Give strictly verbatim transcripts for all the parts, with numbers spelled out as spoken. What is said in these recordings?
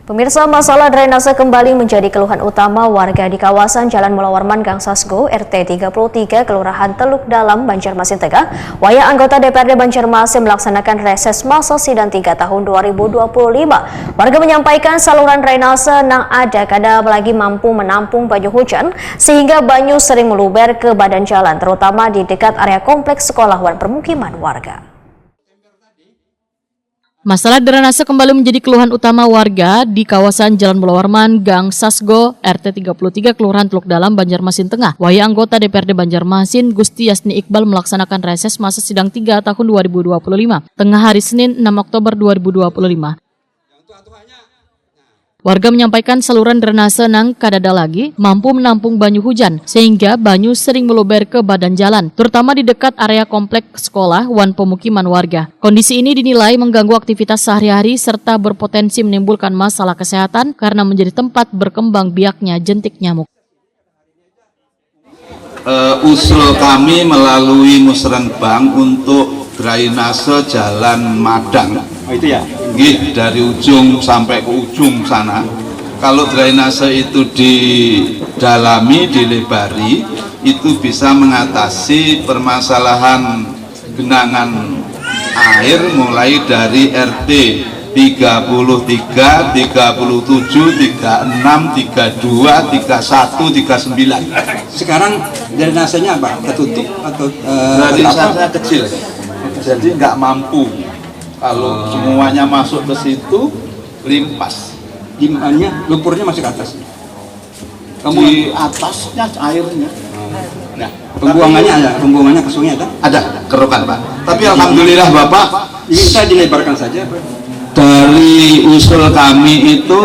Pemirsa, masalah drainase kembali menjadi keluhan utama warga di kawasan Jalan Mula Warman, Gang Sasgo, R T tiga puluh tiga, Kelurahan Teluk Dalam, Banjarmasin Tengah, wayah anggota D P R D Banjarmasin melaksanakan reses masa sidang tiga tahun dua ribu dua puluh lima. Warga menyampaikan saluran drainase nang ada kada lagi mampu menampung banyu hujan, sehingga banyu sering meluber ke badan jalan, terutama di dekat area kompleks sekolah wan permukiman warga. Masalah drainase kembali menjadi keluhan utama warga di kawasan Jalan Mula Warman, Gang Sasgo, R T tiga puluh tiga, Kelurahan Teluk Dalam, Banjarmasin Tengah. Wayah anggota D P R D Banjarmasin, Gusti Yasni Iqbal, melaksanakan reses masa sidang tiga tahun dua ribu dua puluh lima, tengah hari Senin, enam Oktober dua ribu dua puluh lima. Warga menyampaikan saluran drainase nang kadada lagi mampu menampung banyu hujan, sehingga banyu sering meluber ke badan jalan, terutama di dekat area komplek sekolah wan pemukiman warga. Kondisi ini dinilai mengganggu aktivitas sehari-hari serta berpotensi menimbulkan masalah kesehatan karena menjadi tempat berkembang biaknya jentik nyamuk. Eh, usul kami melalui Musrenbang untuk drainase Jalan Madang. Oh, itu ya? Nggih, dari ujung sampai ke ujung sana. Kalau drainase itu didalami, dilebari, itu bisa mengatasi permasalahan genangan air mulai dari R T tiga puluh tiga, tiga puluh tujuh, tiga enam, tiga dua, tiga satu, tiga sembilan. Sekarang drainasenya apa? Tertutup atau eh, Dari tertapa? Sana kecil, jadi nggak mampu. Kalau semuanya masuk ke situ, limpas. Dimanya lumpurnya masih ke atas. Kamu Di atasnya airnya. Nah, pembuangannya ada, pembuangannya ke sungai ada. Ada kerokan, Pak. Tapi alhamdulillah, Bapak, Ini bisa dilebarkan saja, Pak. Dari usul kami itu,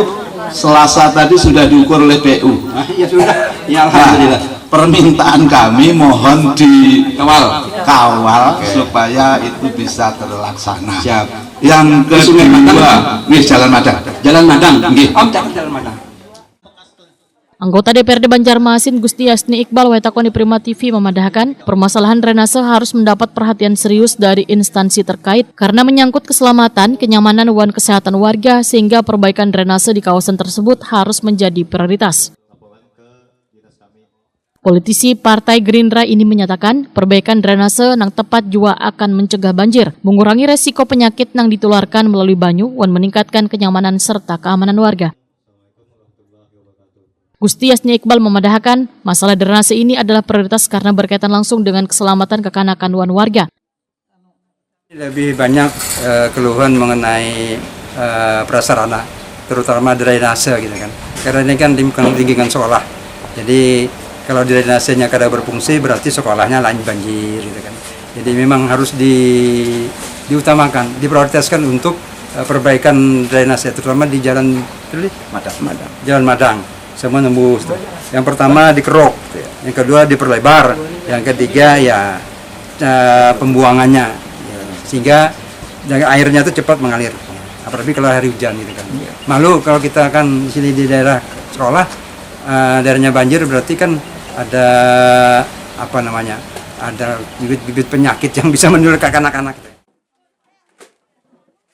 Selasa tadi sudah diukur oleh P U. Ah, ya sudah, ya alhamdulillah. Nah, permintaan kami mohon di Kawal. kawal supaya itu bisa terlaksana. Siap. Yang Di Sungai kedua, Madang. Wih, Jalan Madang. Jalan Madang. Nggih. Om cakap Jalan Madang. Anggota D P R D Banjarmasin, Gusti Yasni Iqbal, wetakon di Prima T V, memadahakan permasalahan drainase harus mendapat perhatian serius dari instansi terkait karena menyangkut keselamatan, kenyamanan, wan kesehatan warga, sehingga perbaikan drainase di kawasan tersebut harus menjadi prioritas. Politisi Partai Gerindra ini menyatakan perbaikan drainase nang tepat jua akan mencegah banjir, mengurangi resiko penyakit nang ditularkan melalui banyu, wan meningkatkan kenyamanan serta keamanan warga. Gusti Yasni Iqbal memadahakan, masalah drainase ini adalah prioritas karena berkaitan langsung dengan keselamatan kekanakan wan warga. Lebih banyak eh, keluhan mengenai eh, prasarana, terutama drainase gitu kan. Karena ini kan lingkungan, lingkungan sekolah. Jadi kalau drainasenya kada berfungsi, berarti sekolahnya lain banjir gitu kan. Jadi memang harus di, diutamakan, diprioritaskan untuk eh, perbaikan drainase, terutama di jalan Madang. Jalan Madang, semua nembus tuh. Yang pertama dikeruk, yang kedua diperlebar, yang ketiga ya eh, pembuangannya, ya, sehingga airnya itu cepat mengalir. Apalagi kalau hari hujan gitu kan. Malu kalau kita kan di sini di daerah sekolah, eh, daerahnya banjir, berarti kan ada apa namanya, ada bibit-bibit penyakit yang bisa menular ke anak-anak.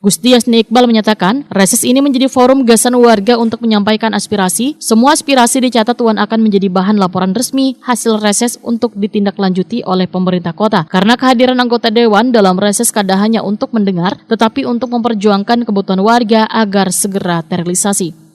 Gusti Yasni Iqbal menyatakan, reses ini menjadi forum gasan warga untuk menyampaikan aspirasi. Semua aspirasi dicatat wan akan menjadi bahan laporan resmi hasil reses untuk ditindaklanjuti oleh pemerintah kota. Karena kehadiran anggota dewan dalam reses kada hanya untuk mendengar, tetapi untuk memperjuangkan kebutuhan warga agar segera terrealisasi.